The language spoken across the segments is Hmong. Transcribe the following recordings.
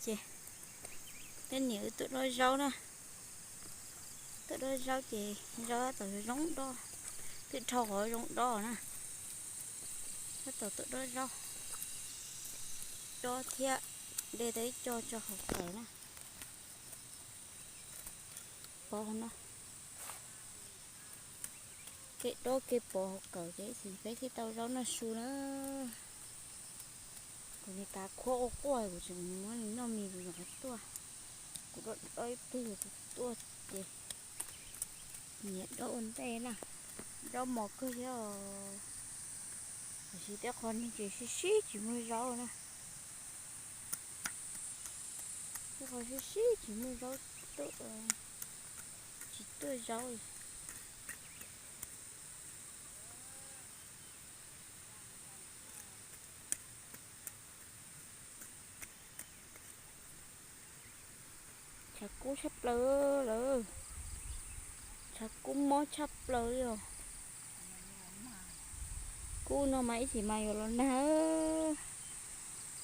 Ces peb niam wb tuaj dob zaub na, tuaj dob zaub ces zaub tab tom zoo dob, twb dhau qhov zoo dob na, tab tom tuaj dob zaub, dob thiab de tau ib co tso hauv kawm na. Pov no, kev dob kev pov hauv kawm ces ib chim peb thiaj tau zaub noj su na. Kuv nim kav khuab quaj quaj kuv tseem muab nws noj mis kuv nyuam qhuav tuaj. Kuv dob dob ib pliag kuv tuaj ces niam dob ua ntej na, dob mos kawg thiab os. Tiam sis tej qho neeg ces sib sib tsis muaj zaub na. Tej qho sib sib tsis muaj zaub, tsis tuaj zaub li. Tshav kub tshaj plaws lawm, tshav kub mob tshaj plaws li os. Kub no mas ib chim mas yuav los nag,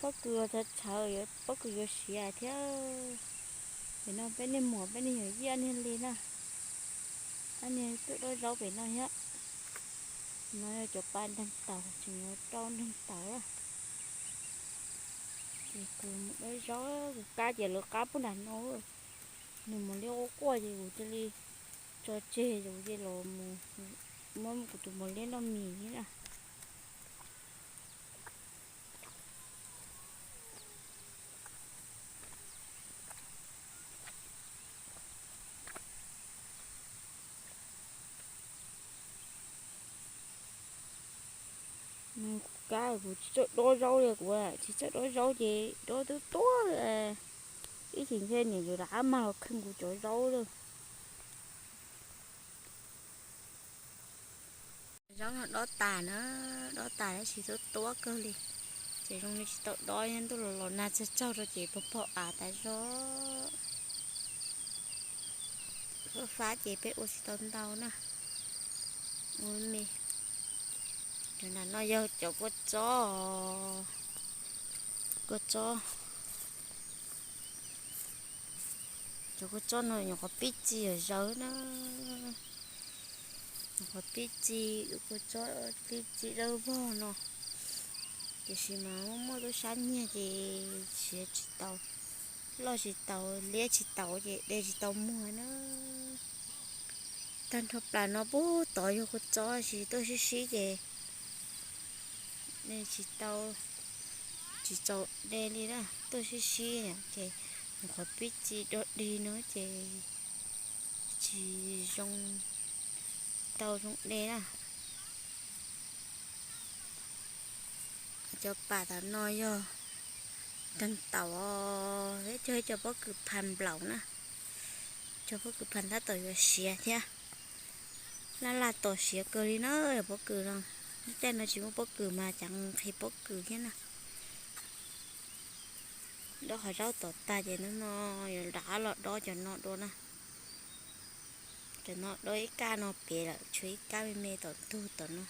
pob kws los tshawv tshawv, pob kws yuav siav thiab. Pem no peb niag muam peb niag yawm yij ob niag li na, ob niag tuaj dob zaub pem no thiab. No yog cov pas nreeg taus, tseem yuav rau nreeg taus lawm. Ces kuv mus dob zaub, kuv kab ces lawv qab puag nram no, nws mos liab quaj quaj ces kuv cia li tso tseg, kuv cia li los mus muab kuv tus mos liab noj mis thiab na. Kuv kab kuv tsis txawj dob zaub li, kuv tsis txawj dob zaub ces dob twb tuab li. Ib chim ntshe niam yuav rov qab mag los kheej kuv cov zaub lawm. Zaub no dob tas na, dob tas tab sis tuab tuab kawg li, ces zoo li tsis tau dob, ntuj los los nag tsaug tsaug rau ces pog pog av tas zog. Fab fab ces peb ua tsis tau ntau na, ua me. Cov nram no yog cov kua txob, kua txob, cov kua txob no nyuam qhuav pib txi zawv na, nyuam qhuav pib txi, kua txob pib txi dawb vog no. Tiam sis mas muaj muaj tub sab nyiag ces siav tsis tau, loj tsis tau, liab tsis tau ces de tsis tau muag na. Tag nrho plas no puag tod yog kua txob, sis tuaj sib sib ces de tsis tau, tsis txaus de li na, tuaj sib sib ces nyuam qhuav pib txi dog dig no ces tsis zoo, tau zoo de na. Cov pas tom no yog nreeg taus, cog ib co pob kws phas nplaum na, cov pob kws phas tab tom yuav siav thiab. Laj laj tom siav kawg li na, pob kws no, tej no tsis muaj pob kws mas cas nqhis pob kws thiab na. Dob qhov zaub tom tag ces hnub no yuav rov qab los dob cov no dua na. Cov no dob ib kab no pem lawm, tshuav ib kab me me tom ntug tom no.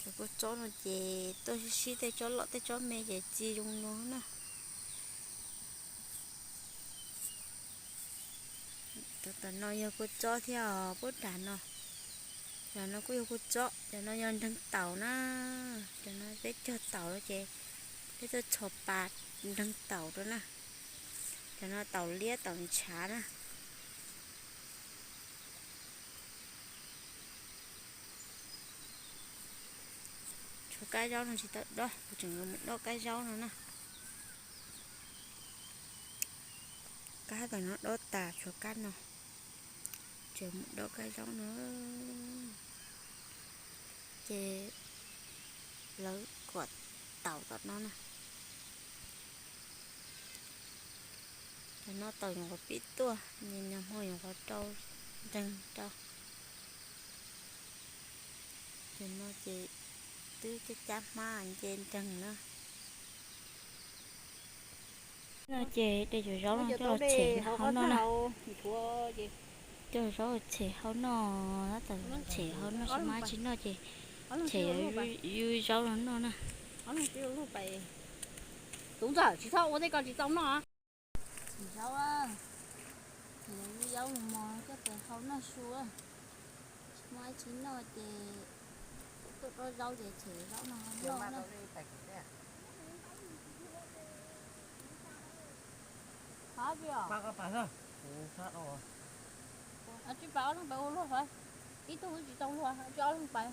Cov kua txob no ces tuaj sib sib, tej tsob loj tej tsob me ces txi zoo no na. Tom no yog kua txob thiab os, puag nram no. Cov no kuj yog kua txob, cov no yog nreeg taus na. Cov no peb cog taus ces peb tuaj txhos pas nreeg taus rau na. Cov no taus liab taus ntshav na. Tshuav kab zaub no tsis tau dob, kuv tseem yuav mus dob kab zaub no na. Kab tom no dob tas, tshuav kab no, tseem mus dob kab zaub no. Ces lawv kom taus tom no na. Cov no taus nyuam qhuav pib tuaj, nag hmo nyuam qhuav rau nreeg rau. Cov no ces twb cab cab hmab nce nreeg na. No ces de cov zaub no coj los tshem hauv no na. Coj zaub tshem hauv no, tab tom tshem hauv no, tsis muaj dab tsi noj ces tshem yub zaub no noj na. Ob leeg twb luag pais. Tub ntxawm, tsis txhob ua tej ko tsis tau noj. Txiv zaub, txiv zaub mus mos coj pes hau noj su. Muaj ib tsis noj ces tuaj dob zaub ces them zaub no noj na. Tsis pais, ob leeg pais ua luag, ib tug tsis tau luag, tsis ob leeg pais.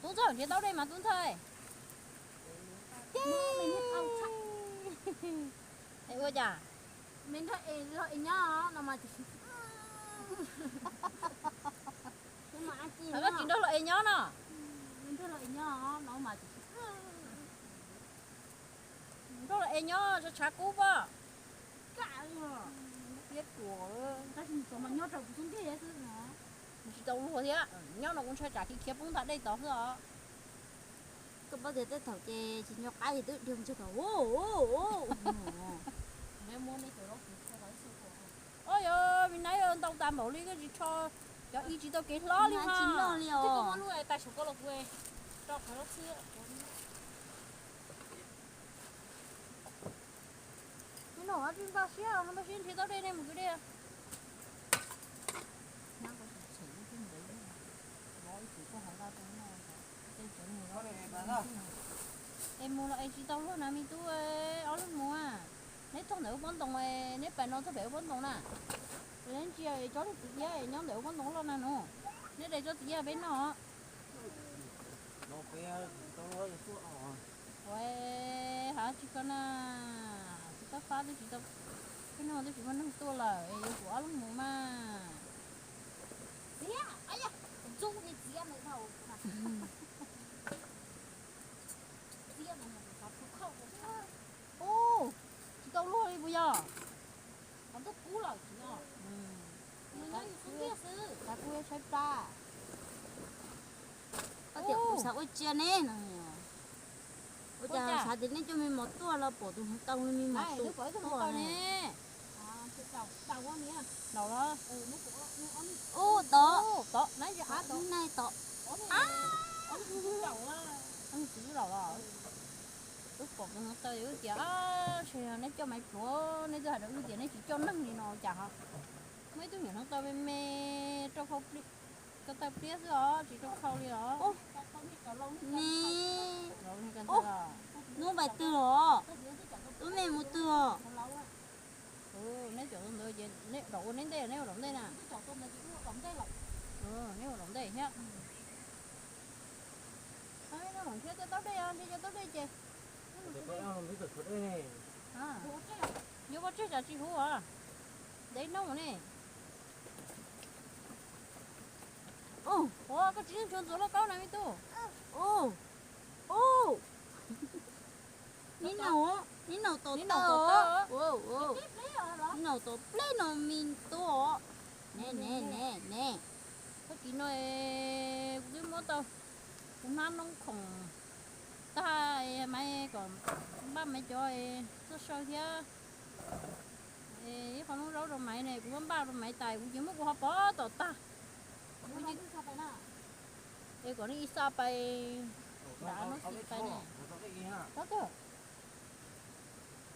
Tub ntxawm, nrhiav tau dej mas tub ntxawm. Es ua cas? Tsis nrog luag es nyob no. Nrog luag es nyob, tshav tshav kub pob. Piab ruam. Tsis tau luag thiab, nyob no kuv ntshai tsam khiav khiav poob ntag dej tod xwb os. Koj paub tias tej thaum ces tsis nco qab ces twb dhia mus txog tom. Ua yog me nab ntau tas npaum li koj tsis rho cov ib tsis tau kev hlob li mas. Me nab tsis npaj siab, npaj siab nrhiav tau dej nej mus kwv dej. Es mus los es tsis tau luag na me tub, ob leeg mus. Neb txog ntawm ub pob ntoo, neb pais no txog pem ub pob ntoo na. Neb ntsia cov leej txiv iab nyob ntawm ub pob ntoo loj na nus. Neb de tsob txiv iab peb noj. Ua, hab tsis ko na, tsis fab fab twb tsis tau, peb noj twb tsis muaj neeg tuaj lawm, yuav kuv ob leeg mus mas. Ub, tsis tau luag li puas yog? Xav kuv saib plab. Koj tias kuv xav ua tsia ne no. Ua cas xav tias nej coj me mos tuaj los pom tus hneev taw li me mos tuaj ne. Ub, tod, tod, nai tod. Wb pom tus hneev taw wb tias, neb coj maiv plhuav, neb twb hais rau wb tias neb tsis coj neeg li no cas ho. Muaj ib tug nyuam hneev taw me me rau khau, ko taw pliab xwb os, tsis rau khau li os. Neb, hnub pais twg os? Lub neej mus twg os? Neb cov ntawd ces neb ua daum ua neb ntej, neb ua daum ntej na. Neb ua daum ntej thiab. Noj los nrhiav cov taub dej, nrhiav cov taub dej ces. Yuav ua tseg tsam tsis huv os. Ntev hnub ne. Ua koj tsis yeej tshuav ntxuav lauj kaub na me tub. Neb naus, neb naus tom taw, neb naus tom pleb no me tub. Ne ne ne ne. Tag kis no kuv twb muab tau kuv hnab noob khoom tag, Maiv kom npaj Maiv cov txoj saw thiab. Ib qho noob zaub rau Maiv ne, kuv muab npaj rau Maiv tas kuv ces muab kuv ho pov tom tag. Es kom neb ib xa pais nram no xim pais ne. Tau koj,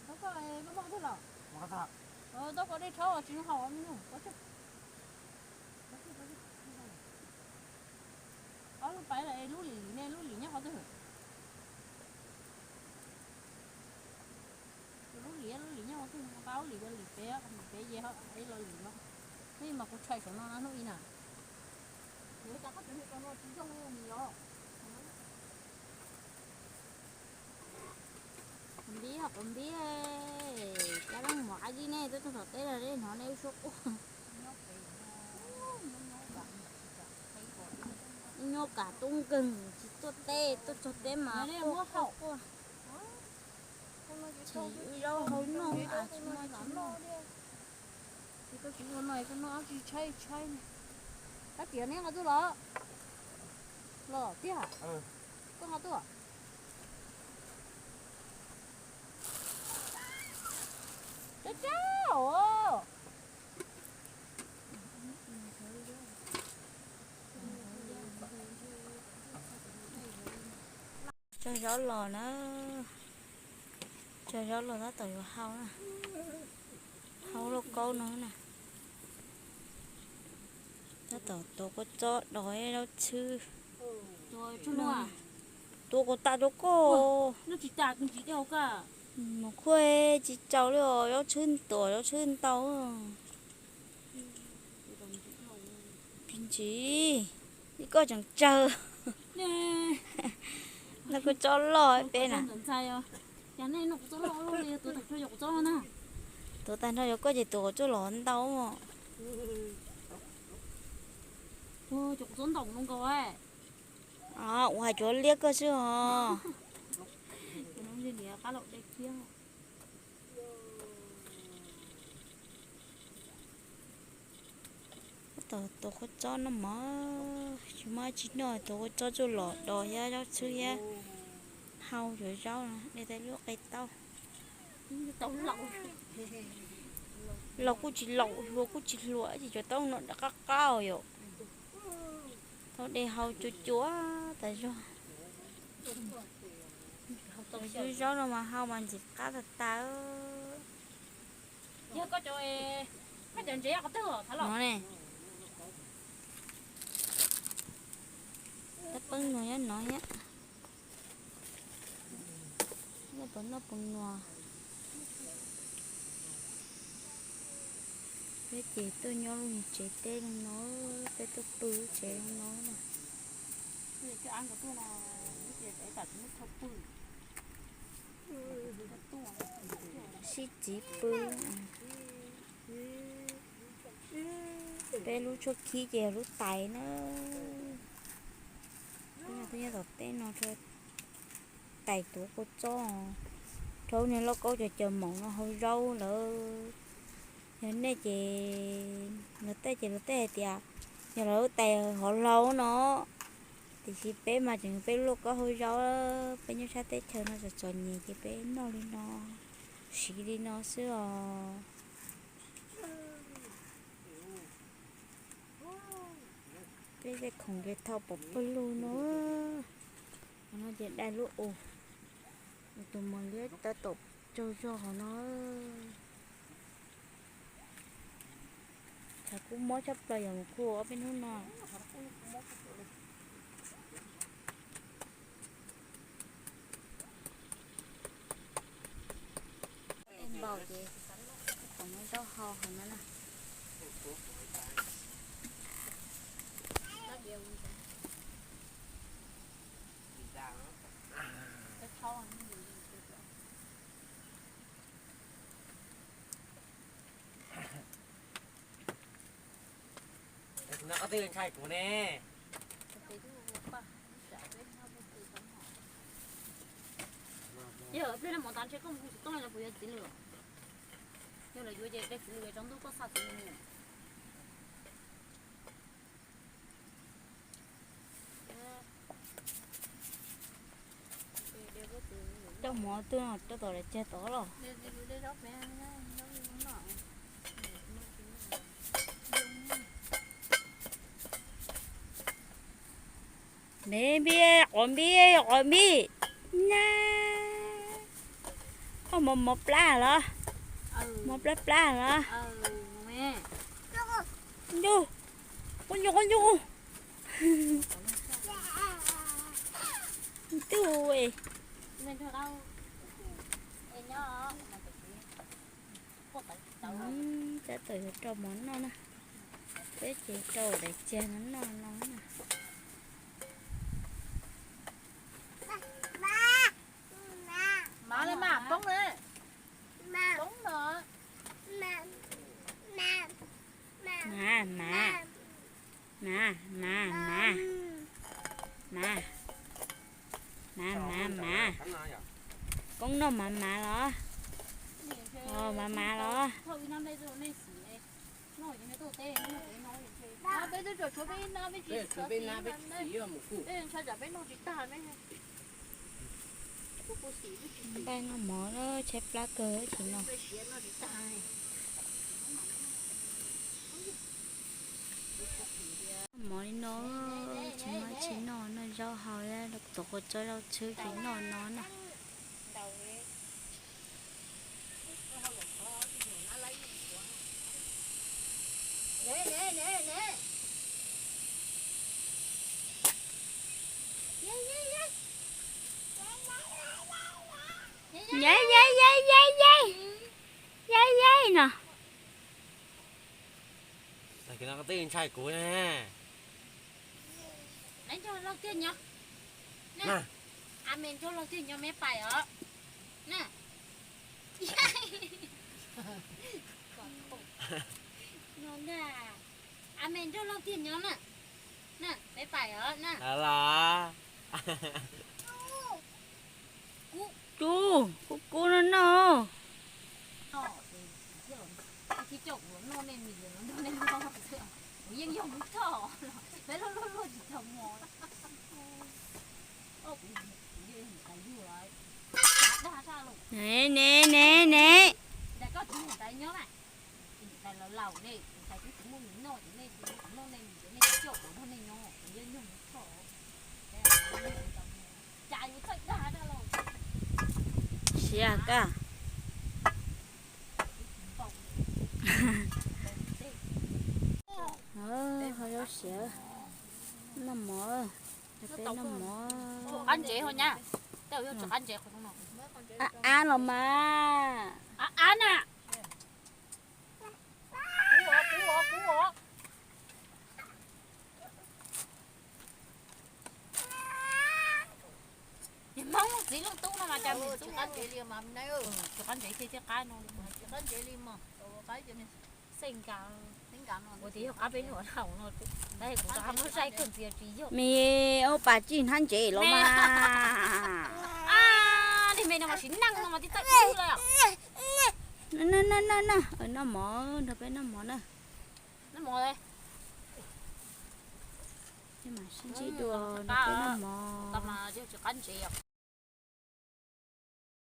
koj muaj qhov twg los? Tau koj dej rhaub tsis zoo haus me nyuam. Ob lub pais lawm, lub lim lim ne, lub lim nyob qhov twg? Lub lim, lub lim nyob qhov twg? Nqa lub lim, lim pem, lim pem ces ho los lim no. Hnub ib mas kuv tshais saum no hnub ib na. Qos npib, qos npib, cab leej mos ab zib nej tuaj txog tom teb los nej hnov nej wb suab quaj. Nyuaj kam tub nkeeg tsis tuaj teb, tuaj txog teb mas quaj quaj quaj. Tshem zaub hau noj, tsis muaj tsis noj. Koj tsis ua no koj noj dab tsi tshaib tshaib ne. Kab tias neb nqa tuaj los? Los tiag. Koj nqa tuaj. Cab cab os. Tsog zaub los na, tsog zaub los tab tom yuav hau na, hau lauj kaub no na. Tab tom tuav kua txob dos zaub txhwb. Tuav kuv tas rau koj. Mus khuaj tsis tsaus li os, zaub txhwb tuam zaub txhwb ntau. Pis ntsis, koj tseem tsawg. Noj kua txob loj peb na. Tuav tag nrho yog koj ces tuav kua txob los ntau. Ua hais cuav liab koj xwb os. Tab tom tuav kua txob no mog, tsis muaj tsis noj, tuav kua txob tsuj los dos thiab zaub txhwb thiab hau cov zaub no, de tau lub qe taub. Laus kuj tsis laus, hluas kuj tsis hluas, ces cov taub no qab qab yom. Tau de hau cua cua tas zog. Cov zaub no mas hau mas ntxim qab tas tas. Yog koj cov, koj cov ntsev qhov twg os Thaj Los? No ne. Tab peeb no nyob no thiab. Noj puas noj puas nua. Peb ces tuaj nyob lub tsev teb zoo no, peb tuaj pw lub tsev zoo no na. Sib txiv pw. Peb lub tshuab khib ces yog lub tais na. Peb nyob tom teb no rau tais tuav kua txob, rau niag lauj kaub cov caws maum no hau zaub lawm. Yog nej ces, luag tej ces luag tej hais tias yog lawv lub tais hov laug no, tiam sis peb mas tseem peb lub lauj kaub hau zaub, peb nyob sab teb chaws no txom txom nyem ces peb noj li no, siv li no xwb os. Peb tej khoom ces thau pov pawg lug no, no ces dai lub u, tus mos liab tab tom tsaug zog hov no. Tshav kub mob tshaj plaws yog mus kuj ob peb hnub no. Npaum ces kom muab zaub hau hov no na. Yog pliag no mov tas ntshe koj mus hu xov tooj los puas yuav txiv lwm? Yog lawv yuav ces de txiv lwm tsaus ntuj koj xa txiv lwm mus. Coj mov tuaj no rau tom daim txiag tod los. Me npib, qov npib, qov npib na. Koj mov mov plab los? Mov plab plab los? Ncu, quab ncu, quab ncu. Twb ua. Tab tom yuav rau mov noj na. Peb ces rau daim txiag no noj no na. Mav li mas poob na. Poob no. Mav, mav, mav, mav, mav, mav, mav, mav. Koob noj mav mav los? Mav mav los? Npaj noj mov, tshaib plab kawg tsis no. Mov li no, tsis muaj tsis noj, noj zaub hau, tuav quav tsob zaub tshwb ces noj no na. Yai yai yai yai yai, yai yai no. Koj twb ntshai kuv ne. Nrog laug tiag nyo. A me nrog laug tiag nyo me pais os. A me nrog laug tiag nyo na. Me pais os na. Los. Kub, kub kub no no. Kuv yeej yog mus thoj, peb luag luag luag tsis tau mos. Ne ne ne ne. Siav koj. Ho zaub siav, noj mov, peb noj mov. Qab ntsev ho nyab, tej zaum yog tsis qab ntsev qhov no. Av av los mas. Av av na. Niag Hmoob txiv leej tub no mas cas tsis qab ntsev thiab, thiab qab no, qab ntsev li mas, qab xej nkaus, ua tias yog qab peb nyuam haus no, tab sis kuv rov qab muab saib kawg ntxiv tsis yog. Me ua pas tsij hnab ntsev los mas. Niag me no mas sim neej no mas tib txawj ub lawm. Noj mov, nrog peb noj mov na. Noj mov. Peb mam sib ntsib dua, nrog peb noj mov. Tsis qab ntsev.